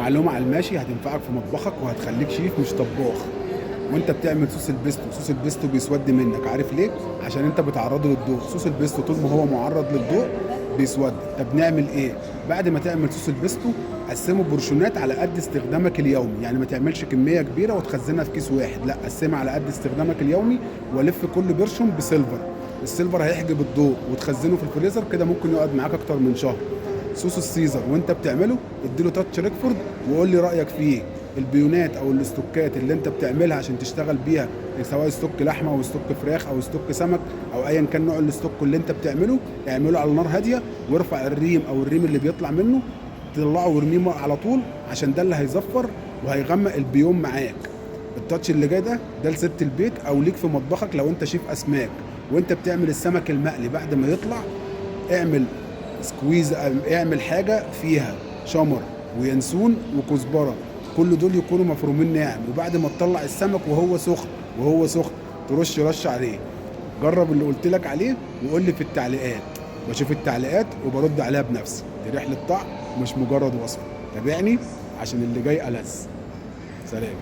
معلومة على الماشي هتنفعك في مطبخك وهتخليك شيف مش طباخ. وانت بتعمل صوص البيستو، صوص البيستو بيسود منك، عارف ليه؟ عشان انت بتعرضه للضوء. صوص البيستو طول ما هو معرض للضوء بيسود. طب نعمل ايه؟ بعد ما تعمل صوص البيستو قسمه portion ات على قد استخدامك اليومي، يعني ما تعملش كمية كبيرة وتخزنها في كيس واحد، لا قسمها على قد استخدامك اليومي ولف كل portion ب silver. ال silver هيحجب الضوء وتخزنه في الفريزر كده ممكن يقعد معاك اكتر من شهر. صوص السيزر وانت بتعمله اديله touch ريكفورد وقول لي رايك فيه. البيونات او الاستوكات اللي انت بتعملها عشان تشتغل بيها، سواء stock لحمه او stock فراخ او stock سمك او ايا كان نوع ال stock اللي انت بتعمله، اعمله على نار هادية وارفع الريم او الريم اللي بيطلع منه طلعه وارميه على طول، عشان ده اللي هيزفر وهيغمق البيوم معاك. ال touch اللي جاي ده لست البيت او ليك في مطبخك لو انت شيف اسماك. وانت بتعمل السمك المقلي بعد ما يطلع اعمل squeeze، اعمل حاجة فيها شمر وينسون وكزبره، كل دول يكونوا مفرومين ناعم، وبعد ما تطلع السمك وهو سخن ترش رش عليه. جرب اللي قلت لك عليه وقول لي في التعليقات، بشوف التعليقات وبرد عليها بنفسي. دي رحله طعم مش مجرد وصفه. تابعني عشان اللي جاي ألذ. سلام.